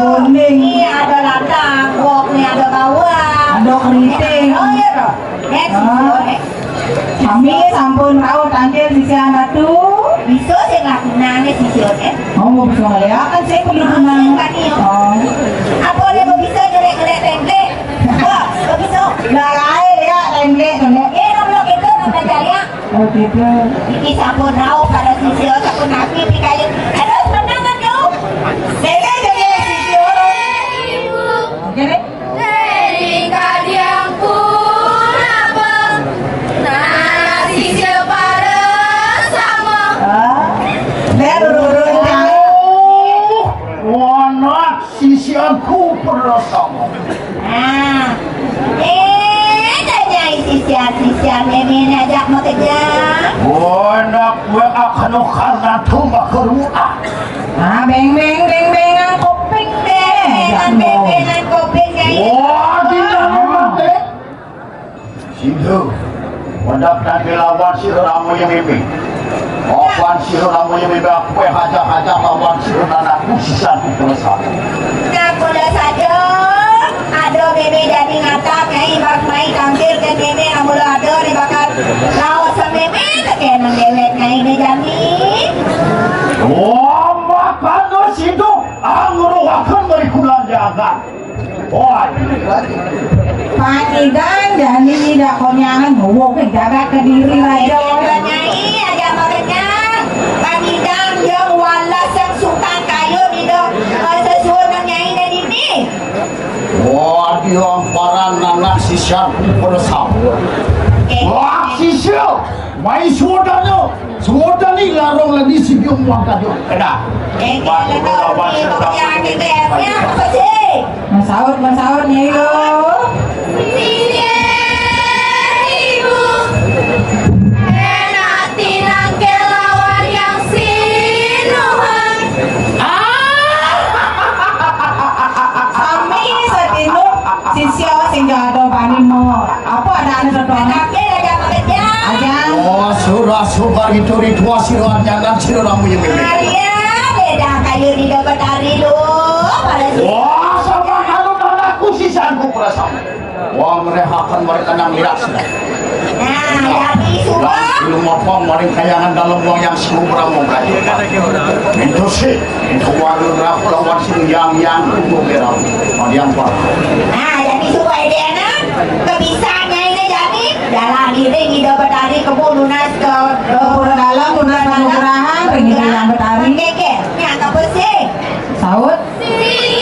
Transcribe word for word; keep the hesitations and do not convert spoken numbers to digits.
Kuning. Ni ada ladang, wok ni ada bawang. Ada keriting. Oh, iya toh. Eh, ah. Sisio, eh. Sami sampun rauh tangkil sisian Ratu. Bisa sing lakunan ni sisio, eh. Oh, mau bisa ngeliakan sih perlu tenang. Oh. Apa dia mau bisa jelek-jelek template? Wah, mau bisa. Lah, lain ya, template, template. Eh, nomor itu, nomor jaya. Oh, gitu. Iki sampun rauh pada sisio, sampun nabi pikayu. Aduh, tenang, aduh. Dene, dene, sisio. Oke, deh. Dari kadiang pun apa? Nah, sisio pada sama. Ah, dia turun-turun jauh. Wanak sisianku perasaan. Nah, eh, tanyai sisian-sisian ini ajak makejang. Wanak wa akan karena tumbak keruah. Ah, beng, beng, beng, bengan koping deh. Beng, bengan, beng, bengan koping, Nyai. Wah, tidak memang, deh. Sida, wadak tadi lawan sira rama yang mimpi. Apan sira rama yang mimpi, aku hajah-hajah lawan sira anakku sisan ku pelesan. Nah, kula saja, ada mimpi jadi ngatap, Nyai, bak mai tampil ke mimpi, amula ada di bakal laut semimpi, tekenang dewek, Nyai, ni jani. Oh, makana sida angruhaken mrikulan jagat. Wah, panidan jani tidak konyangan, bawa ke jagat Kediri raja. Nyai, aja makanya panidan yang walas yang suka kayu di do, eh, sesuai dengan Nyai dan ini. Wah, di lamparan anak sisya pada sabar. Eh. Wah, sisya, mai sudahnya. Sudah ni larung lagi si biung muang kajuk. Kena. Eh, kita tahu ni pekerjaan D P R-nya apa sih? Masaut, masaut, Nyai lo. Iya, Ibu. Enak tinang kelawan yang sinuhan. Ah! Sami sadino, sisya sing gak ada bani mo. Apa ada anu sedang? Tapi ada apa kerja? Aja. Oh, surah subar itu ritual sira anyangan sira ramu yang bebek. Iya, beda kayu di dapat hari lo. Pada sih. Wah, sama kalau anakku sisangku perasaan. Wah, mereka akan mereka nang lirak sudah. Nah, jadi suba. Belum apa, maring kayangan dalam wong yang sumber mau belajar. Itu sih, itu warung berapa lawan sing yang, yang tunggu berapa. Mau yang apa? Nah, jadi suba ide anak, kebisaannya ini jadi, jalan ini, ide betari, kebun lunas ke, ke pura dalam, lunas penugrahan, ring ide yang betari. Oke, oke. Ini angka besi. Saut. Sini